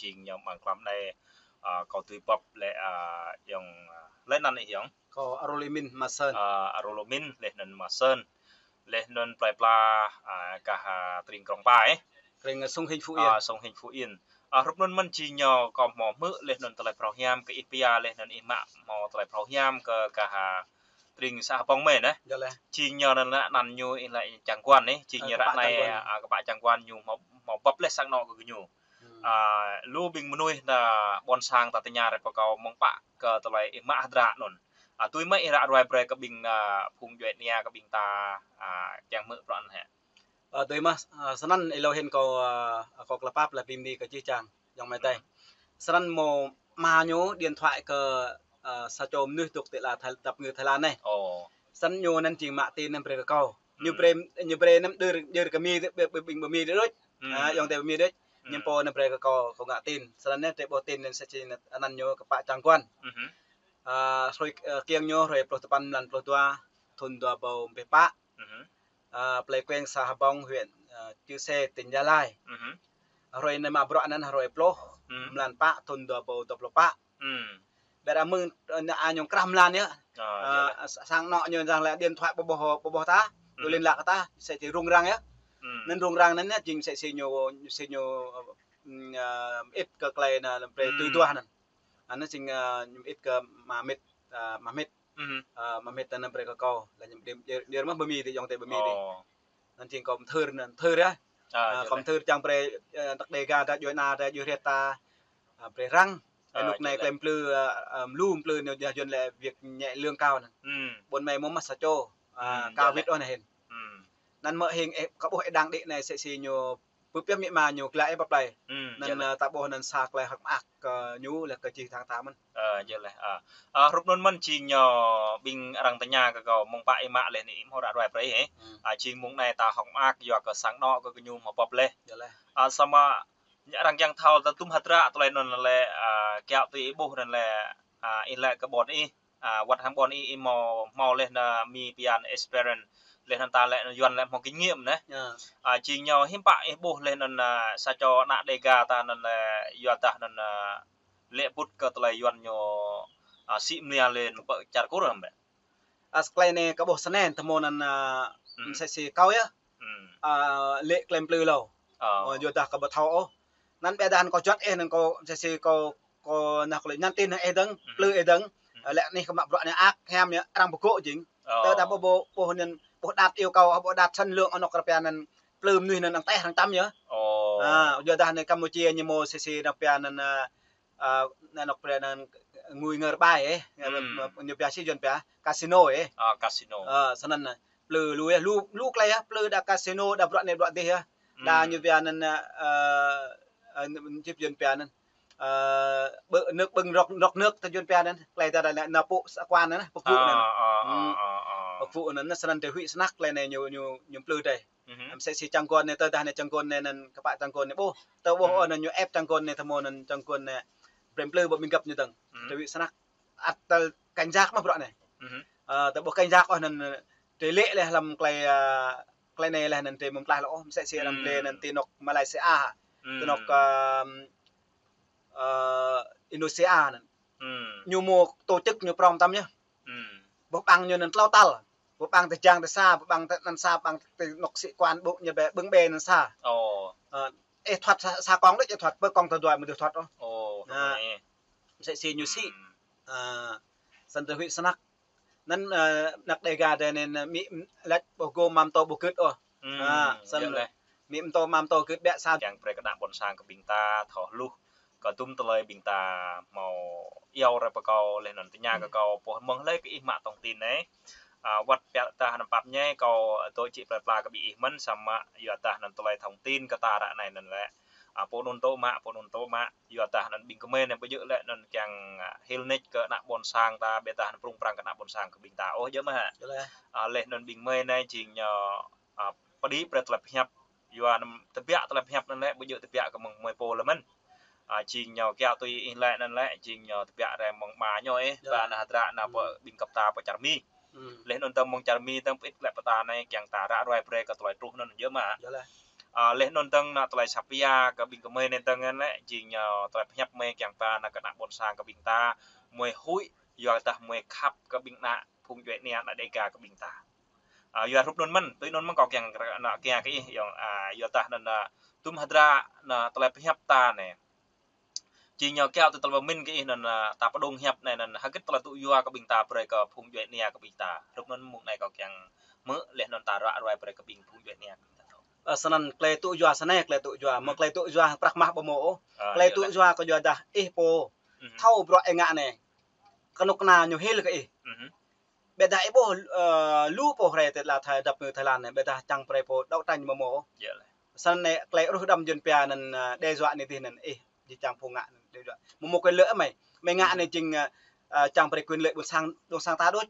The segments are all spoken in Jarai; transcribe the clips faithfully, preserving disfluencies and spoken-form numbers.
jing ñu mơ̆ng klăm anai, a, kâo tui pap lĕ, a, yŏng, a, lĕ anăn ih yŏng. Kâo Arul Imin Masơn. A, Arul Imin, leh anŭn Masơn. Leh anŭn plơi pla, a, gah, a, tring Krông Pa, ê. Tring Sông Hinh Phú Yên. A, Sông Hinh Phú Yên. A, hrup anŭn mơ̆n jing ñu kâo hmâo hmư̆ leh anŭn tơlơi phrâo hiam kơ ih pia leh anŭn ih mă hmâo tơlơi phrâo hiam kơ gah, a, tring să Hbông mơ̆n, ê. Yơh lĕ. Jing ñu anăn, anăn ñu ih lĕ Čang Kuan, ê. Jing ñu ră anai, a, kpă Čang Kuan ñu hmâo, hmâo bưp leh sang anŏ kơ ñu. Hmm. A, lu ƀing mơnuih ană ƀôn sang ta tơña rai pơ kâo mơ̆ng pă kơ tơlơi ih mă hơdră anŭn. A, tui mơ̆ ih ră ruai brơi kơ ƀing, a, phung djuai ania kơ ƀing ta, a, kiăng hmư̆ bruă anŭn hĕ. A, tui mơ̆, a, snăn ih lâo hĭn kâo, a, kâo klă pap lĕ bim ni kơ čih čang, yŏng mơ̆ tơi. Hmm. Snăn mơ̆ mă ñu điện thoại kơ, a, sa čô mơnuih dŏ ti la Thái, dap ngư Thái Lan anai. Ơ. Snăn ñu anăn jing mă tin anăn brơi kơ kâo. Ñu brơi, ñu brơi anăn đơr, đơr kơ Mi, ƀing, ƀing Mi đôč. A, yŏng tơi Mi đôč. Ñu pô anăn brơi kơ kâo, kâo ngă tin. Snăn anai tơlơi ƀuh tin anăn sa čô anăn ñu kpă Čang Kuan. A, hrơi, a, kiăng ñu hrơi pluh tơpăn mlan pluh dua, thŭn dua rơbâo rơbêh pă. A, plơi Kueng să Hbông huyện, a, Chư Sê tỉnh Gia Lai. Hrơi anai mă bruă anăn hrơi pluh mlan pă thŭn dua rơbâo dua pluh pă. Ƀiădah mơ̆ng, ơ, ană a ñu krah mlan yơh. A, a, yơh. Sa-, sang anŏ ñu dang lĕ điện thoại ƀu ƀuh, ƀu ƀuh ta, tui liên lạc ta, msĕ si rŭng răng yơh. Anăn rŭng răng anăn yơh, jing msĕ si ñu, si ñu, ơ, ưm, ơ, mơit kơ tơlơi anăn, brơi tui duah anăn. Anăn jing, ơ, ñu mơit kơ mă mĭt, ơ, mă mĭt. Ơ, mă mĭt anăn brơi kơ kâo, lĕ ñu đĭ, đĭ, đĭ mơ̆ ƀơi Mi tơi, yŏng tơi ƀơi Mi tơi. Ơ. Anăn jing kâo mthưr anăn, mthưr yơh. A, a, yơh kâo lĕ. Mthưr čang brơi, ơ, tăk Đêga ta, djuai ania ta, djuai hriăt ta, a, brơi răng. A, anŭk anai yơh lĕ. Klei mplư, ơ, ơ, lu mplư ñu dah Yuăn lĕ việc nhẹ lương cao anăn. Ƀôn mei mơ̆ mă sa čô, a, cao yơh wĭt lĕ. Ôh anai hĭn. Anăn mơ̆ hing, ê, kâo ƀuh ê đang đĭ anai msĕ si ñu pơpiah mĭ ma ñu glăi ê pap plei. Anăn, yơh lĕ. Ơ, ta ƀuh anăn sa klei hơ̆k mơak kơ ñu lĕ kơ čih tang ta mơ̆n. Ơ, yơh lĕ. A. A, hrup anŭn mơ̆n jing ñu ƀing arăng tơña kơ kâo mơ̆ng pă ih mă leh anai ih hmâo ră ruai brơi hĕ. A, jing mơ̆ng anai ta hơ̆k mơak yua kơ sang anŏ kơ ñu hmâo bưp leh. Yơh lĕ. A, samơ̆ ñu arăng kiăng thâo ta tum hơdră tơlơi anŭn lĕ, a, kiăo tui ih ƀuh anŭn lĕ, a, ih lĕ kơ ƀôn ih. A, wăt hăng ƀôn ih, ih hmâo, hmâo leh anăn Mi pia anăn experience, leh anăn ta lĕ Yuăn lĕ hmâo kinh nghiệm anai. A, jing ñu hiư̆m pă ih ƀuh leh anăn, a, sa čô ană Đêga ta anăn lĕ yua dah anăn, a, lĕ pŭt kơ tơlơi Yuăn ñu, a, sĭ mlia leh anăn pơ čar Kur hăm ƀĕ. A, klei anai kâo ƀuh snăn tơmơ̆ anăn, a, msĕ si kâo yơh. A, lĕ klei mplư hlâo. Ơ, yua dah kâo ƀu thâo ôh. Anăn ƀiădah anăn kâo juăt ih anăn kâo msĕ si kâo, kâo anăn kâo lĕ nhắn tin hăng ih dơ̆ng, mplư ih dơ̆ng. A, lĕ anai kơ mă bruă anai ăt hiam yơh, arăng pơgô̆ jing. Ơ. Tơdah ƀu, ƀu, ƀu anăn, ƀu đạt yêu cầu, ƀu đạt sản lượng anŏ kơ rơpia anăn mplư mơnuih anăn arăng teh arăng čăm yơh. Ơ. A, yua dah anai Campuchia ñu mơ̆ msĕ si anăn pia anăn, a, a, anŏ brơi anăn ngui ngơ rơbai ê. Ñu pia si Yuăn pia casino ê. A, casino. A, snăn anăn. Mplư lu ê, lu, lu klei ê, mplư đa casino, đa bruă anai bruă dih ê. Đa ñu pia anăn, a, a, čip Yuăn pia anăn. A, ƀơ̆ nước, ƀơ̆ng rơ̆k, rơ̆k nước tơ Yuăn pia anăn. Klei ta đa anăn pŭ sa quan anăn, pơgŭ anăn. A, a, a, a. Pơgŭ anăn, snăn tơ huĭ snăk klei anai ñu, ñu, ñu mplư dih. Msĕ si Čang Kuan anai, tơdah anai Čang Kuan anai anăn kpă Čang Kuan anai ƀuh. Tơ ƀuh ôh anăn ñu ĕp Čang Kuan anai, tơmơ̆ anăn Čang Kuan anai brơi mplư ƀơi ƀing găp ñu dơ̆ng. Tơ huĭ snăk. Ăt tơ cảnh giác mơ̆ bruă anai. A, tơ ƀuh cảnh giác ôh anăn, ơ, tơlơi lĕ leh hlăm klei, a, klei anai leh anăn tơ mơ̆ng tlaih lŏ ôh, msĕ si arăng blĕ anăn ti anŏ Malaysia. Ti anŏ, a, ơ, Indonesia anăn. Ñu mơ̆ tổ chức ñu prŏng tăm yơh. Ƀuh ƀăng ñu anăn tlâo tal. Ƀuh ƀăng tơ jang tơ sa, ƀuh ƀăng tơ anăn sa, ƀăng tơ anŏ sĩ quan ƀuh ñu ƀĕ, ƀơ̆ng ƀĕ anăn sa. Ơ, ê thoăt sa, sa kông đôč, ê thoăt, ƀơi kông tơ dua mơ̆ tơ thoăt ôh. Msĕ si ñu sĭ. A, snăn tơ huĭ snăk. Anăn, ơ, anăk Đêga dih anăn, ơ, mĭ, lač ƀuh gô mă mtô ƀu gưt ôh. A, snăn lĕ. Mĭ mtô mă mtô gưt ƀĕ sa. Kiăng brơi kơ ană ƀôn sang kơ ƀing ta thâo hluh kơ tum tơlơi ƀing ta hmâo iâu rai pơ kâo leh anăn tơña kơ kâo pô mơ̆ng hlơi kơ ih mă thông tin anai. A, wăt pia dah anăn pap ñai kâo dŏ čih plơi pla kơ ƀing ih mơ̆n samơ̆ yua dah anăn tơlơi thông tin kơ ta ră anai anăn lĕ. A, pô anŭn tŭ mă, pô anŭn tŭ mă. Yua dah anăn ƀing kơmơi anai ƀu djơ̆ lĕ anăn kiăng, a, hil nač kơ ană ƀôn sang ta, ƀiădah anăn prung prăng kơ ană ƀôn sang kơ ƀing ta. Ôh, djơ̆ mơ̆ hă? Djơ̆ lĕ. A, leh anăn ƀing mơi anai jing ñu, a, pơđĭ brơi tơlơi pơhiăp. Yua anăn tơbiă tơlơi pơhiăp anăn lĕ, ƀu djơ̆ tơbiă kơ mơ̆ng mơi pô lĕ mơ̆n. A, jing ñu kiăo tui ih lĕ anăn lĕ, jing ñu tơbiă rai mơ̆ng ama ñu ih. Djơ̆. Ba anăn hơdră anăn pơ ƀing găp ta pơ čar Mi. Leh anŭn tơ mơ̆ng čar Mi tơ pơĭt lĕ pơ ta anai kiăng ta ră ruai brơi kơ tơlơi truh anŭn djơ̆ mơ̆. Djơ̆ lĕ. Ơ, laih anŭn dơ̆ng anŭn tơlơi sapia kơ ƀing gơmơi anai dơ̆ng anŭn lĕ, jing ñu tơlơi pơhiăp mơi kiăng pơanăn kơ ană ƀôn sang kơ ƀing ta, mơi huĭ, yua dah mơi khăp kơ ƀing ană phung djuai ania ană Dêga kơ ƀing ta. Ơ, yua hrup anŭn mơ̆n, tui anŭn mơ̆n kâo kiăng kơ anŭn kiăng kơ ih, yua, ơ, yua dah anŭn, ơ, tum hơdră anŭn tơlơi pơhiăp ta anai. Jing ñu kiaŏ tui tơlơi pơmĭn kơ ih anŭn, ơ, ta pơdŏng hiăp anai anŭn hơgĕt tơlơi tŭ yua kơ ƀing ta brơi kơ phung djuai ania kơ ƀing ta. Hrup anŭn mơ̆ng anai kâo kiăng hmư̆ laih anŭn ta ră ruai brơi kơ ƀing phung djuai ania kơ ƀing ta thâo. Ơ, snăn tơlơi tŭ yua snei, tơlơi tŭ yua. Mơ̆ng tơlơi tŭ yua prăk mah ƀu mâo ôh. Ơ, tơlơi tŭ yua kơ yua dah ih pô. Thâo bruă ih ngă anai. Kơnuk kơna ñu hil kơ ih. Ƀiădah ih ƀuh, ơ, lu pô hrơi tơlơi Thái, dăp ngư Thái Lan anai, ƀiădah čang brơi pô đấu tranh mơ̆ mâo. Snăn anai tơlơi ruh đăm Yuan pia anŭn, ơ, đe dọa anai dih anŭn ih, jing čang pô ngă anŭn đe dọa. Mơ̆ mâo quyền lợi mơi. Mơi ngă anai jing, ơ, ơ, čang brơi quyền lợi ƀôn sang, ƀôn sang ta đôč.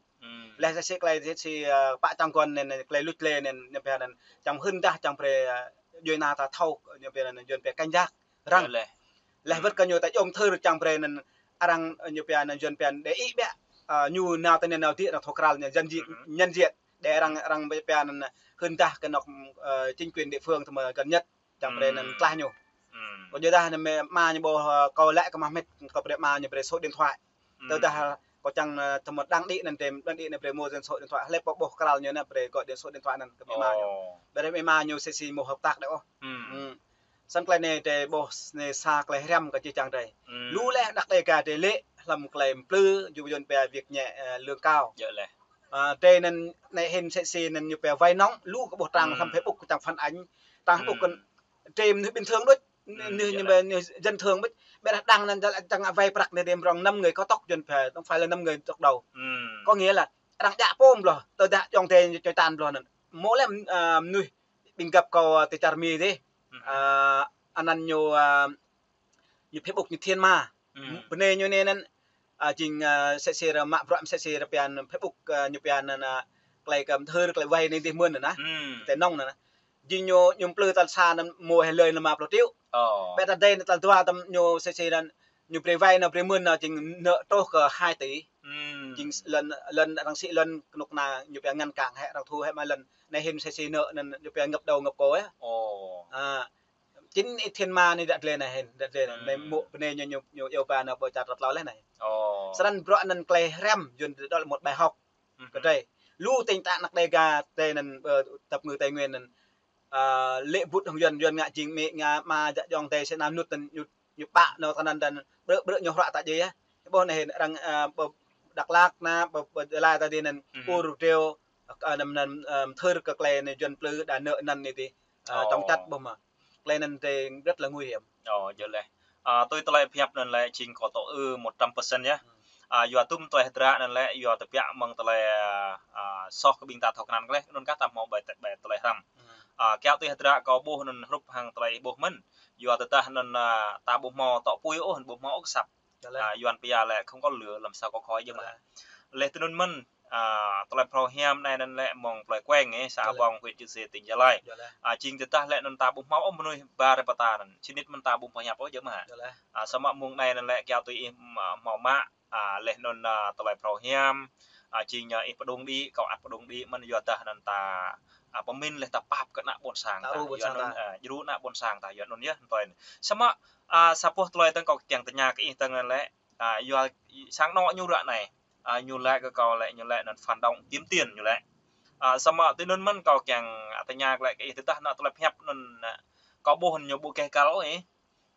Laih sĭt sĭt tơlơi sĭt sĭt, ơ, pă čang guăn anŭn, anŭn tơlơi luč lĕ anŭn, ñu pia anŭn čang hưn dah čang brơi, ơ, djuai ania ta thâo, ñu pia anŭn Yuan pia cảnh giác. Arăng. Laih wơ̆t kơ ñu ta jŏm thơ čang brơi anŭn arăng, ñu pia anŭn Yuan pia anŭn đe ih ƀiă, ơ, ñu nao tơ anai nao dih arăng thâo krăl ñu nhận diện, nhận diện. Đe arăng, arăng pia anŭn hưn dah kơ anŏ, ơ, chính quyền địa phương tơ mơ̆ gần nhất čang brơi anŭn tlaih ñu. Kơ yua dah anŭn mơi ama ñu ƀuh, ơ, kâo lĕ kơ mă mĭt, kâo brơi ama ñu brơi số điện thoại. Tơdah kâo čang, ơ, tơ mơ̆ đang đĭ anŭn tơm, đang đĭ anŭn brơi mơ̆ dân số điện thoại. Hlơi pô ƀuh krăl ñu anŭn brơi gọi điện số điện thoại anŭn kơ mơi ama ñu. Brơi mơi ama ñu sĭt sĭt mơ̆ hợp tác đôč ôh. Snăn tơlơi anai drei ƀuh anai sa tơlơi hriăm kơ jih jang drei. Lu laih ană Dêga drei lĕ hlăm tơlơi mplư, yua Yuan pia việc nhẹ, ơ, lương cao. Ơ, drei anŭn anai hĭn sĭt sĭt anŭn ñu pia vay nŏng, lu kơ ƀuh trang hlăm Facebook kơ čang phản ánh, trang Facebook kơ drei mơnuih bình thường đôč, mơnuih ñu pia mơnuih dân thường đôč. Ƀiădah đang anŭn čang vay prăk anai drei mrŏng năm người có tóc Yuan pia, không phải là năm người tóc đầu. Có nghĩa là arăng djă pô mơ̆ bloh, tơdah ayŏng adơi ñu čuai tan bloh anŭn. Mâo lĕ, ơ, mơnuih ƀing găp kâo, ơ, tơ čar Mi dih. Ơ, anăn ñu, ơ, ñu Facebook ñu Thiên Ma. Bơnai ñu anai anŭn, ơ, jing, ơ, sĭt sĭt mă bruă sĭt sĭt pia anŭn Facebook, ơ, ñu pia anŭn, ơ, tơlơi kơ mthưr, tơlơi vay anai dih mơ̆n anŭn. Tơ anŏng anŭn. Jing ñu, ñu mplư tal sa anŭn mơ̆ hơi lơi anŭn ma pluh triệu. Ƀiădah đei anŭn tal dua tơm ñu sĭt sĭt anŭn ñu brơi vay anŭn brơi mơ̆n anŭn jing nợ truh kơ hai tỷ. Jing lŏn, lŏn arăng sĭ lŏn kơnuk kơna ñu pia ngăn cản hĕ arăng thu hĕ mă lŏn. Anai hĭn sĭt sĭt nợ anŭn ñu pia ngập đầu ngập cổ yơh. Ơ. Chính ih Thiên Ma anai đă tơlơi anai hĭn, đă tơlơi anai. Anai mơ̆ bơnai ñu, ñu, ñu iâu ba anŭn ƀơi čar tơtlâo laih anai. Snăn bruă anŭn tơlơi hriăm Yuan đŏk một bài học kơ drei. Lu tơ̆ng ta ană Dêga drei anŭn, ơ, dăp ngư Tây Nguyên anŭn, ơ, lĕ bŭt hăng Yuan, Yuan ngă jing mĕ ngă ama djă ayŏng adơi sĭt anŭn mơnŭt anŭn ñu, ñu pă anŭn tơ anŭn anŭn brơi, brơi ñu hră ta djai yơh. Ƀuh anai hĭn arăng, ơ, ƀơi Dak Lak anŭn, ƀơi, ƀơi Gia Lai ta dih anŭn, ur rêu, ơ, anŭn, anŭn, ơ, mthưr kơ tơlơi anai Yuan mplư đa nợ anŭn anai dih, ơ, chống chất ƀuh mơ̆. Tơlơi anŭn drei rất là nguy hiểm. Ơ, yơh laih. Ơ, tui tơlơi pơhiăp anŭn lĕ jing kâo tŭ ư một trăm phần trăm yơh. Ơ, yua tum tơlơi hơdră anŭn lĕ, yua tơbiă mơ̆ng tơlơi, ơ, ơ, soh kơ ƀing ta thâo krăn laih, anŭn kah ta hmâo ƀai tơ-, ƀai tơlơi hriăm. Ơ, kiaŏ tui hơdră kâo ƀuh anŭn hrup hăng tơlơi ih ƀuh mơ̆n. Yua tơdah anŭn, ơ, ta ƀu hmâo tŏ apui ôh, ƀu hmâo ôh kơ asăp. Ơ, Yuan pia lĕ không có lửa làm sao có khói yơh mơ̆. Laih tui anŭn mơ̆n, ơ, tơlơi phrâo hiam anai anŭn lĕ mơ̆ng plơi Kueng, ơ, xã Bông, huyện Chư Sê, tỉnh Gia Lai. Ơ, jing tơdah lĕ anŭn ta ƀu hmâo ôh mơnuih ba rơpa ta anŭn. Sĭt nik mơ̆n ta ƀu pơhiăp ôh yơh mơ̆. Ơ, samơ̆ mơ̆ng anai anŭn lĕ kiaŏ tui ih, ơ, hmâo mă, ơ, laih anŭn, ơ, tơlơi phrâo hiam, ơ, jing ñu ih pơdŏng đĭ, kâo ăt pơdŏng đĭ mơ̆n yua dah anŭn ta, ơ, pơmĭn laih ta pap kơ ană ƀôn sang ta. Yua anŭn, ơ, djru ană ƀôn sang ta, yua anŭn yơh, tơl anŭn. Samơ̆, ơ, sa boh tơlơi dơ̆ng kâo kiăng tơña kơ ih dơ̆ng lĕ, ơ, yua sang anŏ ñu ră anai, ơ, ñu lĕ kơ kâo lĕ, ñu lĕ anŭn phản động kiếm tiền ñu lĕ. Ơ, samơ̆ tui anŭn mơ̆n kâo kiăng, ơ, tơña lĕ kơ ih tơdah anŭn tơlơi pơhiăp anŭn, ơ, kâo ƀuh ñu ƀu keh kăl ôh ih.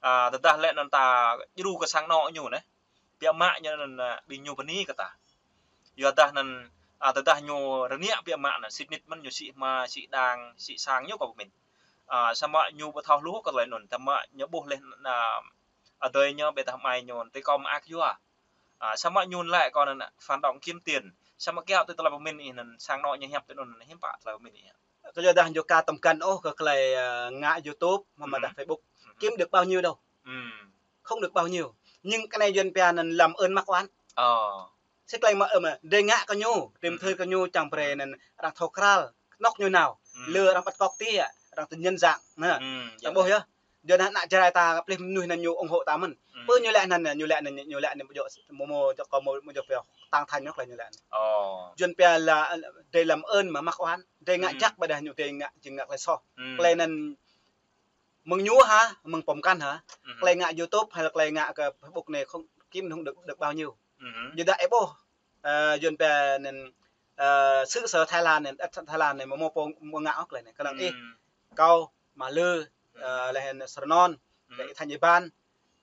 Ơ, tơdah lĕ anŭn ta djru kơ sang anŏ ñu anai. Biă mă ñu anŭn, ơ, ƀing ñu bơni kơ ta. Yua dah anŭn, ơ, tơdah ñu rơngiă biă mă anŭn, sĭt nik mơ̆n ñu sĭ hma, sĭ đang, sĭ sang ñu kâo pơmĭn. Ơ, samơ̆ ñu ƀu thâo hluh kơ tơlơi anŭn, samơ̆ ñu ƀuh laih anŭn, ơ, adơi ñu ƀiădah amai ñu, tui kâo mơak yua. Ơ, samơ̆ ñu lĕ kâo anŭn phản động kiếm tiền. Samơ̆ kiaŏ tui tơlơi pơmĭn ih anŭn sang anŏ ñu hiăp tui anŭn hiư̆m pă tơlơi pơmĭn ih. Kơ yua dah ñu ka tơm găn ôh kơ tơlơi, ơ, ngă YouTube, mơ̆ dah Facebook. Kiếm được bao nhiêu đâu. Không được bao nhiêu. Nhưng cái này Yuan pia anŭn làm ơn mắc oán. Sĭt tơlơi mă, ơ, mă, drei ngă kơ ñu, drei mthưr kơ ñu čang brơi anŭn arăng thâo krăl, anŏ ñu nao. Lơ arăng bắt cóc tiă, arăng tơ nhận dạng. Anŭn, ta ƀuh yơh. Yua anŭn ană Jarai ta plih mơnuih anŭn ñu ủng hộ ta mơ̆n. Pơ ñu lĕ anŭn, ñu lĕ anŭn, ñu lĕ anŭn ƀu djơ̆, mơ̆ mơ̆ djơ̆ kâo ƀu djơ̆ pioh tăng thanh ñu tơlơi ñu lĕ anŭn. Yua anŭn pia là, ơ, drei làm ơn mà mắc oán. Drei ngă jăk ƀiădah ñu drei ngă, jing ngă tơlơi soh. Tơlơi anŭn Mơ̆ng ñu hă, mơ̆ng pơmkăn hă. Mhm. Klei ngă YouTube hay là klei ngă kơ Facebook anai không kiếm không được, được bao nhiêu. Mhm. Yua dah ih ƀuh, ơ, Yuan pia anŭn, ơ, xứ sở Thái Lan anai, ăt Thái Lan anai, mơ̆ mơ̆ pô mơ̆ ngă ôh klei anai. Kơnơ̆ng ih, kâo, Ama Lư, ơ, laih anŭn Srơnon, laih Thanh Iban,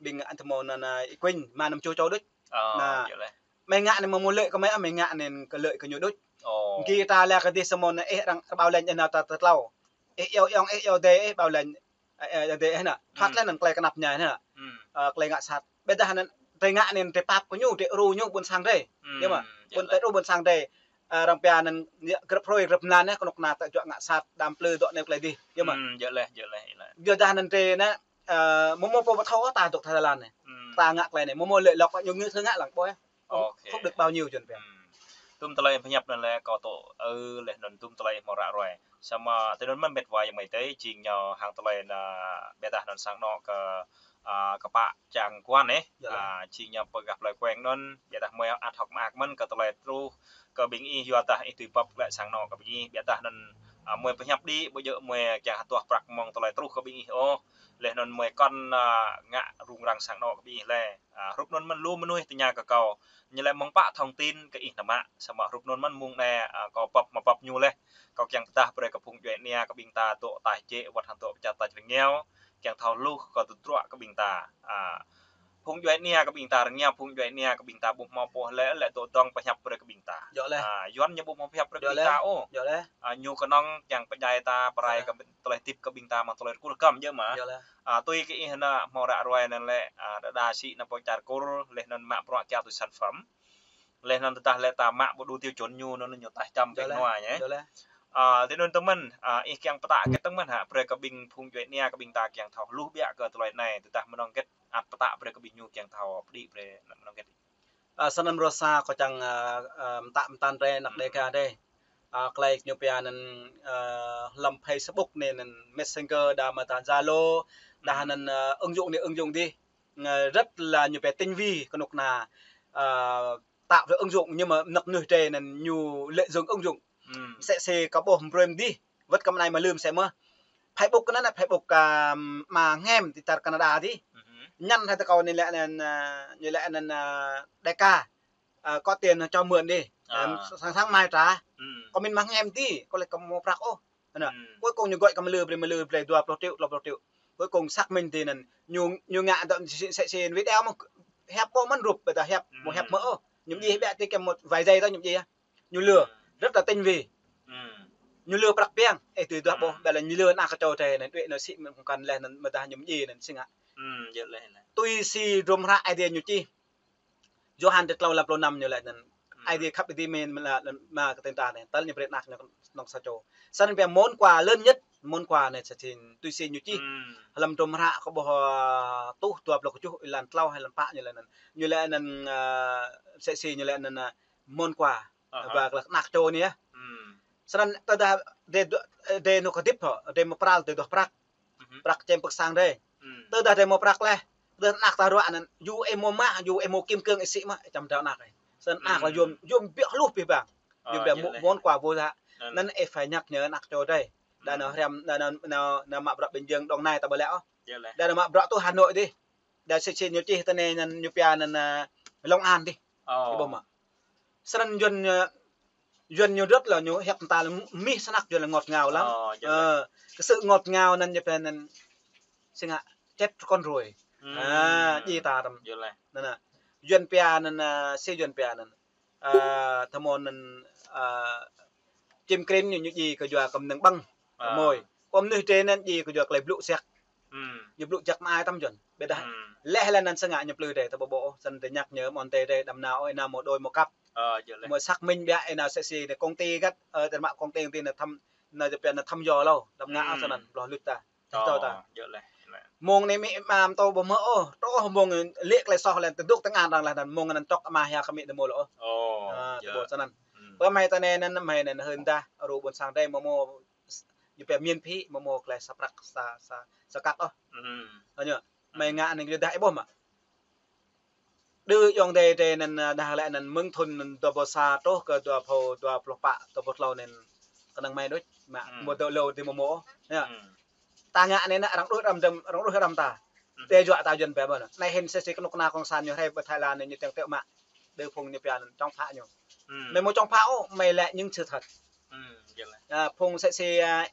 ƀing anŭn tơmô anŭn, ơ, Y Quynh, mă năm čô čô đôč. Ơ, anai. Mơi ngă anai mơ̆ mơ̆ lĕ kơ mơi, mơi ngă anai kơ lĕ kơ ñu đôč. Ơ. Gih ta lĕ kơ dih samơ̆ anai ih arăng ƀao lĕ anŭn ta tơtlâo. Ih iâu ayŏng, ih iâu adơi, ih ƀao lĕ, ơ, ơ, adơi ih anŭn. Thoát lĕ anŭn klei kơnăp ñai anŭn. Ơ, klei ngă sat. Ƀiădah anŭn drei ngă anai drei pap kơ ñu, drei ru ñu ƀôn sang drei. Yơh mơ̆. Ƀôn drei ru ƀôn sang drei. Ơ, arăng pia anŭn grăp hrơi grăp mlan anai, kơnuk kơna ta juă ngă sat, đam plư dŏ anai klei dih. Yơh mơ̆. Yơh laih, yơh laih, yơh laih. Yua dah anŭn drei anai, ơ, mơ̆ mơ̆ pô ƀu thâo ta dŏ Thái Lan anai. Ta ngă klei anai, mơ̆ mơ̆ lĕ lŏk ñu ngă thơ ngă lăng ƀuh. Không, không được bao nhiêu Yuan pia. Tum tơlơi pơhiăp anŭn lĕ kâo tŭ, ơ, laih anŭn tum tơlơi hmâo ră ruai. Samơ̆ tui anŭn mơ̆n mĕt wa ayŏng amai adơi, jing ñu hăng tơlơi anŭn, ƀiădah anŭn sang anŏ kơ, ơ, kơ pă Čang Kuan anai. Yơh laih. Ơ, jing ñu pơgah plơi Kueng anŭn, ƀiădah mơi ăt hơ̆k mơak mơ̆n kơ tơlơi truh kơ ƀing ih yua dah ih tui pap lĕ sang anŏ kơ ƀing ih, ƀiădah anŭn, ơ, mơi pơhiăp đĭ, ƀu djơ̆ mơi kiăng hơtuah prăk mơ̆ng tơlơi truh kơ ƀing ih ôh. Laih anŭn mơi kŏn, ơ, ngă rŭng răng sang anŏ kơ ƀing ih lĕ. Ơ, hrup anŭn mơ̆n lu mơnuih tơña kơ kâo. Ñu lĕ mơ̆ng pă thông tin kơ ih nao mă. Samơ̆ hrup anŭn mơ̆n mơ̆ng anai, ơ, kâo pap mă pap ñu laih. Kâo kiăng pơdah brơi kơ phung djuai ania kơ ƀing ta dŏ ataih jĕ wăt hăng dŏ pơ čar ataih rơngiao. Kiăng thâo hluh kơ tơdruă kơ ƀing ta. Ơ, phung djuai ania kơ ƀing ta rơngiao, phung djuai ania kơ ƀing ta ƀu hmâo pô lĕ, lĕ dŏ dŏng pơhiăp brơi kơ ƀing ta. Yơh laih. Ơ, Yuan ñu ƀu hmâo pơhiăp brơi kơ ƀing ta ôh. Yơh laih. Ơ, ñu kơnơ̆ng kiăng pơdjai ta, pơrai kơ tơlơi hơdip kơ ƀing ta mơ̆ng tơlơi rơkŭl rơkăm yơh mơ̆. Yơh laih. Ơ, tui kơ ih anŭn hmâo ră ruai anŭn lĕ, ơ, đơđa sĭ anŭn pơ čar Kur, laih anŭn mă bruă kiaŏ tui sản phẩm. Laih anŭn tơdah lĕ ta mă ƀu đủ tiêu chuẩn ñu anŭn ñu taih čăm pĕng nua ñu. Yơh laih. Ơ, tui anŭn tơmơ̆n, ơ, ih kiăng pơtă hơget tơmơ̆n hă, brơi kơ ƀing phung djuai ania kơ ƀing ta kiăng thâo hluh biă kơ tơlơi anai, tơdah mơnơ̆ng hơget ăt pơtă brơi kơ ƀing ñu kiăng thâo pơđĭ brơi mơnơ̆ng hơget. Ơ, sơnăm rơsa kâo čang, ơ, ơ, mơtă mơtăn drei anăk Đêga drei. Ơ, klei ñu pia anŭn, ơ, lăm Facebook anai anŭn Messenger dah mơ̆ dah Zalo, dah anŭn, ơ, ứng dụng anai ứng dụng dih. Ơ, rất là ñu pia tinh vi kơnuk kơna, ơ, tạo ra ứng dụng nhưng mà anăk mơnuih drei anŭn ñu lợi dụng ứng dụng. Msĕ si kâo ƀuh brơi mơ̆ dih. Wơ̆t kơ mơnai mă lơ̆m msĕ mơ̆. Facebook anŭn, Facebook, ơ, mă Nghem ti čar Canada dih. Nhắn hă tơ kâo anai lĕ anŭn, ơ, ñu lĕ anŭn, ơ, đại ca. Ơ, có tiền cho mượn đi. Ơ, sẵn sàng mai trả. Kâo min mă Nghem dih, kâo lĕ kâo ƀu hmâo prăk ôh. Anŭn. Cuối cùng ñu gọi kơ mă lơ̆m brơi, mă lơ̆m brơi dua pluh triệu, tlâo pluh triệu. Cuối cùng xác minh dih anŭn. Ñu, ñu ngă dŏ sĭ, sĭ, sĭ video mơ̆ hiăp ƀu mơ̆n rup, ƀiădah hiăp, ƀu hiăp mơ̆ ôh. Ñu djai biă ti kơ một vài giây tơ ñu djai. Ñu lừa, rất là tinh vi. Ñu lừa prăk biang, ơ, tui duah ƀuh, ƀiădah ñu lừa anăk kơ čô drei anŭn, đuaĭ anŭn sĭ mơ̆n kăn laih anŭn, mơ̆ dah ñu djai anŭn sĭ ngă. Tui si drôm hră Aê Diê ñu čih. Yôhan tơtlâo lăm pluh năm ñu laĭ anŭn. Aê Diê khăp ƀing ta mơ̆n, mơ̆ laĭ anŭn mă kơ tơ̆ng ta anai, tơl ñu brơi anăk ñu kơnơ̆ng sa čô. Săn pia món quà lớn nhất, món quà anai sa čô tui si ñu čih. Lăm drôm hră kơ ƀuh, ơ, tuh dua pluh kơjuh, êlan tlâo, êlan pă ñu laĭ anŭn. Ñu laĭ anŭn, ơ, msĕ si ñu laĭ anŭn, ơ, món quà. Ƀă kơ anăk čô anai yơh. Săn tơdah drei, drei anŭn kơ hơdip hŏ, drei mă pral drei duah prăk. Prăk čem pơ̆k sang drei. Tơdah drei mă prăk laih. Tơdah anăk ta ruă anŭn, yua ih mă mă, yua ih mă kim cương ih sĭ mă, čăm drao anăk ih. Săn anăk lĕ yôm, yôm biă hluh pih bang. Yôm biă món quà vô giá. Anŭn ih phải nhắc nhở anăk čô drei. Đa nao hriăm, đa nao, nao, nao mă bruă Bình Dương, Đồng Nai ta ƀu lĕ ôh. Đa nao mă bruă tuh Hà Nội dih. Đa sĭ sĭ ñu čih tơ anai anŭn ñu pia anŭn, ơ, Long An dih. Ih ƀuh mơ̆. Srăn Yuan, ơ, Yuan ñu rất là ñu hiăp ta lĕ mih snăk Yuan lĕ ngọt ngào lắm. Ơ, cái sự ngọt ngào anŭn ñu pia anŭn sĭ ngă chết con ruồi. Ơ, djai ta tơm. Anŭn, anŭn. Yuan pia anŭn, ơ, sĭ Yuan pia anŭn. Ơ, tơmô anŭn, ơ, chim krim ñu, ñu djai kơ yua kơ mơnơ̆ng ƀơ̆ng. Môi. Kơ mơnuih drei anŭn djai kơ yua klei blŭ siăk. Ñu blŭ jak mă ai tơm Yuan. Ƀiădah laih lĕ anŭn sĭ ngă ñu plư drei ta ƀu ƀuh ôh, săn drei nhắc nhớ mơ̆n drei, drei đăm nao ôh, ih nao mă đôi mă cặp. Mă xác minh biă, ih nao sĭ sĭ anai công ty găt, ơ, tơma công ty anai thăm, anai pia anai thăm dò hlâo, đăm ngă ôh săn anŭn, bloh luč ta. Tơl ta. Mơ̆ng anai mĭ ama mơtô ƀu hmư̆ ôh, truh mơ̆ng lĕ klei soh lĕ tơdŭk tơngan arăng laih anŭn, mơ̆ng anŭn čŏk ama hia kơ mĭ đơ mơ̆ lĕ ôh. Tơƀuh săn anŭn. Pơ mơi tơ anai anŭn, mơi anŭn hưn dah, ru ƀôn sang drei mơ̆ mơ̆ ñu pia miễn phí, mơ̆ mơ̆ klei sa prăk, sa, sa, sa kăk ôh. Anŭn, mơi ngă anŭn yua dah ih ƀuh mơ̆. Đơ ayŏng adơi drei anŭn, ơ, dah lĕ anŭn mơ̆ng thŭn anŭn dua pluh sa truh kơ dua pluh, dua pluh pă, dua pluh tlâo anŭn kơnơ̆ng mơi đôč, mă, mơ̆ dŏ hlâo dih mơ̆ mơ̆ ôh. Yơh. Ta ngă anai nă arăng đuaĭ hrăm dăm, arăng đuaĭ hrăm ta. Đe juă ta Yuan pia ƀơ̆n. Anai hĭn sĭt sĭt kơnuk kơna kông san ñu hrơi pơthai la anai ñu tơ̆ng tơ̆ mă. Đơ phung ñu pia anŭn chống phá ñu. Mơi mơ̆ chống phá ôh, mơi lĕ những sự thật. Ơ, phung sĭt sĭt, ơ,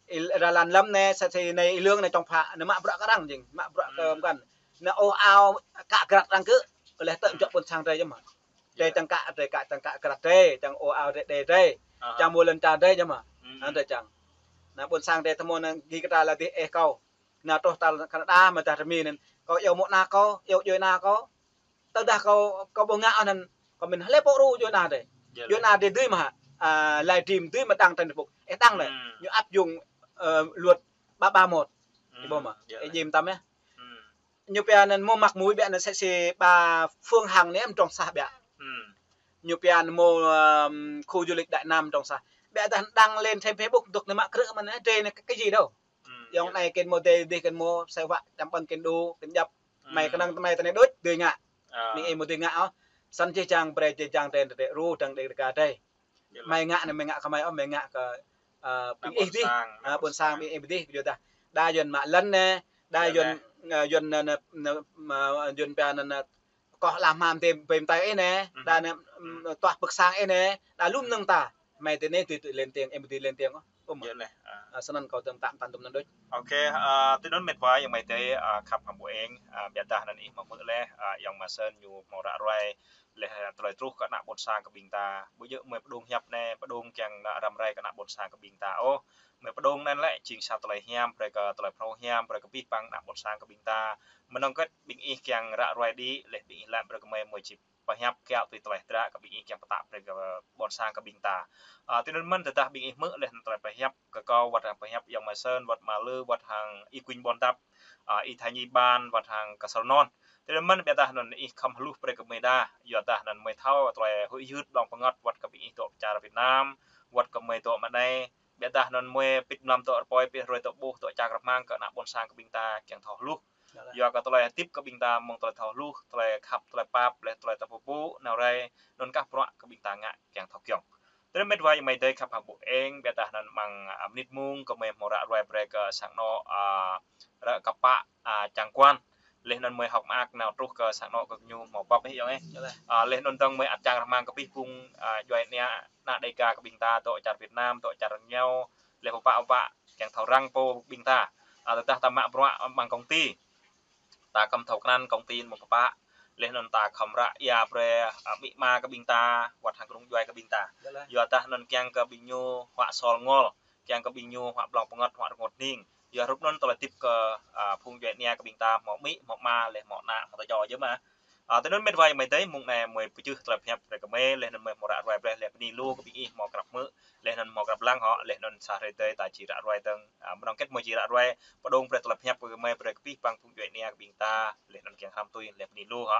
ih, ra lan lăm anai, sĭt sĭt anai ih lương anai chống phá, anai mă bruă kơ arăng jing, mă bruă kơ mơkăn. Anai ôh ao kă grat arăng kơ, lĕ tơ̆ juă ƀôn sang drei jơma. Drei čang kă, drei kă, čang kă grat drei, čang ôh ao drei, drei, drei. Čang mơ̆ lŏn čar drei jơma. Anŭn drei čang. Anai ƀôn sang drei tơmơ̆ anai gih kơ ta la dih ih kâo. Anai truh ta Canada mơ̆ dah rơmi anŭn. Kâo iâu mơ̆ ană kâo, iâu djuai ană kâo. Tơdah kâo, kâo ƀu ngă anŭn, kâo mĭn hlơi pô ru djuai ană drei. Djuai ană drei dưi mơ̆ hă, a, live stream dưi mơ̆ đăng trên Facebook. Ih đăng lĕ. Ñu áp dụng, ơ, luật ba ba một. Ih ƀuh mơ̆. Ih jim tăm yơh. Ñu pia anŭn mơ̆ măk mui biă anŭn sĭt sĭt ba Phương Hằng anai mơ̆ trong sah biă. Ñu pia anŭn mơ̆, ơ, khu du lịch Đại Nam trong sah. Biă dah đăng lên trên Facebook dŏ anai mă krư̆ mơ̆n anai, drei anai kơ, kơ gì đâu. Yŏng anai kơ mơ̆ dih, dih kơ mơ̆ sai wă, čăm ƀơ̆n kơ đu, kơ djăp. Mơi kơnơ̆ng tơ anai tơ anai đôč, dih ngă. Ƀing ih mơ̆ dih ngă ôh. Săn jih jang brơi jih jang drei, drei ru dơ̆ng drei rơka drei. Mơi ngă anai, mơi ngă kơ mơi ôh, mơi ngă kơ, ơ, ƀing ih dih. Ơ, ƀôn sang ƀing ih dih, yua dah. Đa Yuan mă lŏn anai, đa Yuan, ơ, Yuan, ơ, ơ, mă, Yuan pia anŭn, ơ, koh lah mam tê bêm tai ih anai, đa anai, ơ, tuah pơk sang ih anai, đa lum nơ̆ng ta. Mơi tơ anai tui tui lên tiếng, ih mơ̆ tui lên tiếng ôh. Ơ, snăn kâo tơ̆ng tăm tăm tŭm anŭn đôč. Ok, ơ, tui anŭn mĕt wa ayŏng amai adơi, ơ, khăp hăng ƀu eng, ơ, biă dah anŭn ih mă hmư̆ leh, ơ, ayŏng Mơsơn ñu hmâo ră ruai, leh, ơ, tơlơi truh kơ ană ƀôn sang kơ ƀing ta. Ƀu djơ̆ mơi pơdŏng hiăp anai, pơdŏng kiăng nă răm rai kơ ană ƀôn sang kơ ƀing ta ôh. Mơi pơdŏng anŭn lĕ jing sa tơlơi hiam, brơi kơ tơlơi phrâo hiam, brơi kơ abih bang ană ƀôn sang kơ ƀing ta. Mơnơ̆ng kơ̆t ƀing ih kiăng ră ruai đĭ, leh ƀing ih lăm brơi kơ mơi mơi či pơhiăp kiaŏ tui tơlơi hơdră kơ ƀing ih kiăng pơtă brơi kơ ƀôn sang kơ ƀing ta. Ơ, tui anŭn mơ̆n tơdah ƀing ih hmư̆ leh anŭn tơlơi pơhiăp kơ kâo, wơ̆t hăng pơhiăp ayŏng Mơsơn, wơ̆t Ama Lư, wơ̆t hăng Y Quynh Ƀôn Dăp, ơ, Y Tha Nhi Ban, wơ̆t hăng Ksor Non. Tui anŭn mơ̆n biă dah anŭn ih khŏm hluh brơi kơ mơi đa, yua dah anŭn mơi thâo tơlơi huĭ hyưt ƀlŏng pơngăt wơ̆t kơ ƀing ih dŏ čar Việt Nam, wơ̆t kơ mơi dŏ mơ̆ng anai, biă dah anŭn mơi pĭt mlam dŏ rơpơi, pĭt hrơi dŏ ƀuh, dŏ čang rơmang kơ ană ƀôn sang kơ ƀing ta kiăng thâo hluh. Yua kơ tơlơi hơdip kơ ƀing ta mơ̆ng tơlơi thâo hluh, tơlơi khăp, tơlơi pap, leh tơlơi tơpơpŭ, nao rai, anŭn kah bruă kơ ƀing ta ngă kiăng thâo kiăng. Tui anŭn mĕt wa ayŏng amai adơi khăp hăng ƀu eng, biă dah anŭn mơ̆ng, ơ, mơnit mông kơ mơi hmâo ră ruai brơi kơ sang anŏ, ơ, ră kơpă, ơ, čang kuan. Leh anŭn mơi hơ̆k mơak nao truh kơ sang anŏ kơ ñu hmâo pap ih ayŏng ơi. Ơ, leh anŭn tơ̆ng mơi ăt čang rơmang kơ abih phung, ơ, djuai ania, ană Đêga kơ ƀing ta, dŏ čar Việt Nam, dŏ čar rơngiao, leh pơpă pơpă, kiăng thâo răng pô ƀing ta. Ơ, tơdah ta mă bruă mơ̆ng công ty. Ta khŏm thâo krăn công ty mơ̆ng pơpă. Leh anŭn ta khŏm ră ia brơi, ơ, amĭ ama kơ ƀing ta, wơ̆t hăng kơnung djuai kơ ƀing ta. Yua dah anŭn kiăng kơ ƀing ñu huă sol ngol, kiăng kơ ƀing ñu huă ƀlŏng pơngăt, huă rơngot hning. Yua hrup anŭn tơlơi hơdip kơ, ơ, phung djuai ania kơ ƀing ta, hmâo amĭ, hmâo ama, leh hmâo ană, hmâo tơčô jơma. Ơ, tui anŭn mĕt wa ayŏng amai adơi, mông anai mơi pơjưh tơlơi pơhiăp brơi kơ mơi, leh anŭn mơi hmâo ră ruai brơi, leh bơni lu kơ ƀing ih hmâo krăp hmư̆, leh anŭn hmâo krăp lăng hŏ, leh anŭn sa hrơi tơdơi ta či ră ruai tơ̆ng, ơ, mơnơ̆ng kơ̆t mơi či ră ruai, pơdŏng brơi tơlơi pơhiăp kơ mơi brơi kơ abih bang phung djuai ania kơ ƀing ta, leh anŭn kiăng hrăm tui, leh bơni lu hŏ.